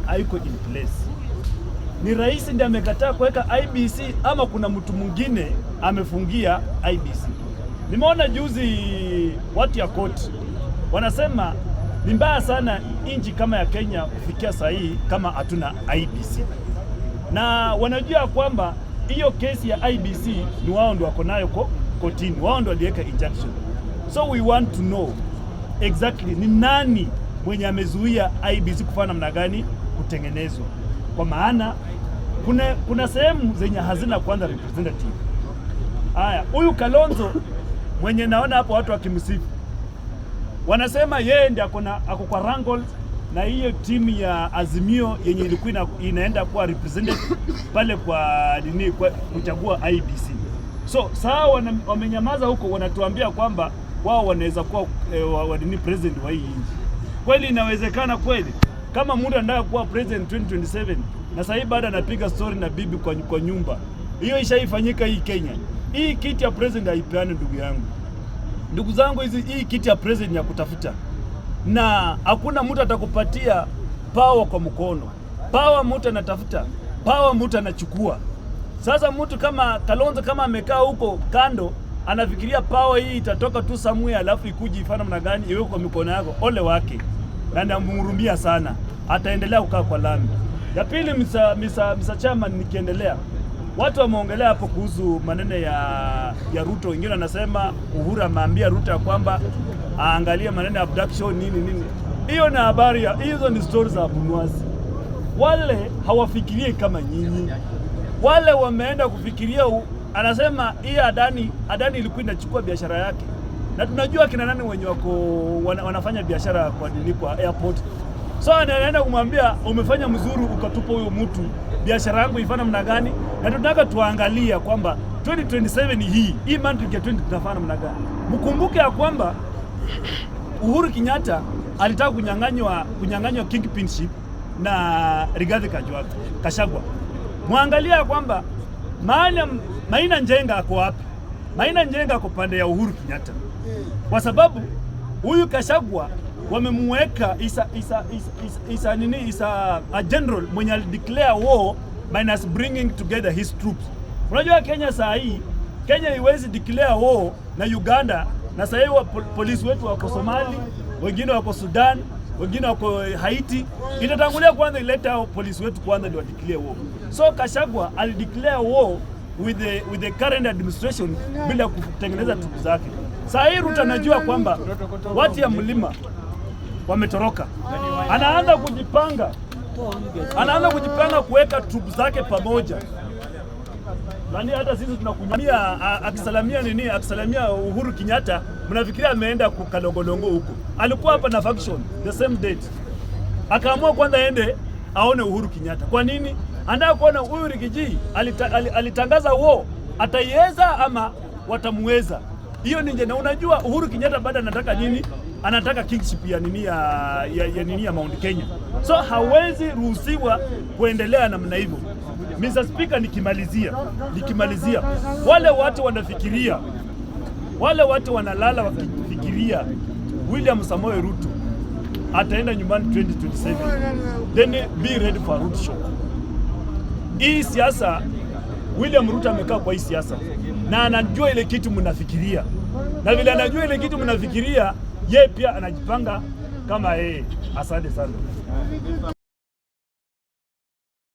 haiko in place? Ni rais ndiye amekataa kuweka IEBC ama kuna mtu mwingine amefungia IEBC? Nimeona juzi watu ya court wanasema ni mbaya sana nchi kama ya Kenya kufikia saa hii kama hatuna IEBC, na wanajua kwamba hiyo kesi ya IEBC ni wao ndio wako nayo kotini, wao ndio waliweka injunction. So we want to know exactly ni nani mwenye amezuia IEBC kufanya namna gani kutengenezwa, kwa maana kuna sehemu zenye hazina kwanza representative. Haya, huyu Kalonzo mwenye naona hapo watu wakimsifu wanasema yeye ndiye ako kwa wrangles na hiyo timu ya Azimio yenye ilikuwa inaenda kuwa represented pale kwa nini, kwa kuchagua IEBC. So saa wamenyamaza huko, wanatuambia kwamba wao wanaweza kuwa wa nini, president wa hii nchi. Kweli inawezekana kweli kama mtu anataka kuwa president 2027 na sasa hivi bado anapiga story na bibi kwa nyumba? Hiyo ishaifanyika hii Kenya. Hii kiti ya president haipeani, ndugu yangu. Ndugu zangu, hii kiti ya president ya kutafuta, na hakuna mtu atakupatia power kwa mkono. Power mtu anatafuta, power mtu anachukua. Sasa mtu kama Kalonzo kama amekaa huko kando anafikiria power hii itatoka tu somewhere alafu ikuje ifanye namna gani iwe kwa mikono yako, ole wake, na namhurumia sana, ataendelea kukaa kwa lami. Ya pili, Mr. Chairman, nikiendelea, watu wameongelea hapo kuhusu maneno ya Ruto. Wengine wanasema Uhuru ameambia Ruto ya kwamba aangalie maneno ya abduction, nini nini. Hiyo ni habari ya hizo ni stories za Abunwasi. Wale hawafikirii kama nyinyi, wale wameenda kufikiria anasema hii Adani ilikuwa inachukua biashara yake, na tunajua kina nani wenye wako wanafanya biashara kwa nini, kwa airport. So anaenda kumwambia, "Umefanya mzuri ukatupa huyo mtu, biashara yangu ifana namna gani?" Na tunataka tuangalia kwamba 2027 hii mandate ya 20 tunafanya namna gani. Mkumbuke ya kwamba Uhuru Kenyatta alitaka kunyang'anywa kingpinship na Rigathi Gachagua. Mwangalia ya kwamba maana Maina Njenga ako wapi? Maina Njenga ako pande ya Uhuru Kenyatta, kwa sababu huyu Gachagua wamemweka isa nini, isa a general mwenye alideclare war minus bringing together his troops. Unajua Kenya saa hii, Kenya iwezi declare war na Uganda, na saa hii polisi wetu wako Somali, wengine wako Sudan, wengine wako Haiti. Itatangulia kwanza ilete hao polisi wetu kwanza ndio declare war. So Gachagua alideclare war with the current administration bila kutengeneza troops zake. Saa hii Ruto anajua kwamba watu ya mlima wametoroka, anaanza kujipanga kuweka troops zake pamoja. Nani hata sisi tunakunyamia akisalamia nini, akisalamia Uhuru Kenyatta, mnafikiria ameenda kukalongolongo huko. Alikuwa hapa na function the same date, akaamua kwanza aende aone Uhuru Kenyatta. Kwa nini? Anataka kuona huyu Riggy G alitangaza war, ataiweza ama watamuweza? Hiyo ni nje. Na unajua Uhuru Kenyatta bado anataka nini? Anataka kingship ya nini, ya nini, ya Mount Kenya, so hawezi ruhusiwa kuendelea namna hivyo. Mr. Speaker, nikimalizia, wale watu wanafikiria, wale watu wanalala wakifikiria William Samoei Ruto ataenda nyumbani 2027, then be ready for a Ruto shock. Hii siasa, William Ruto amekaa kwa hii siasa na anajua ile kitu mnafikiria, na vile anajua ile kitu mnafikiria, yeye pia anajipanga kama yeye. Asante sana.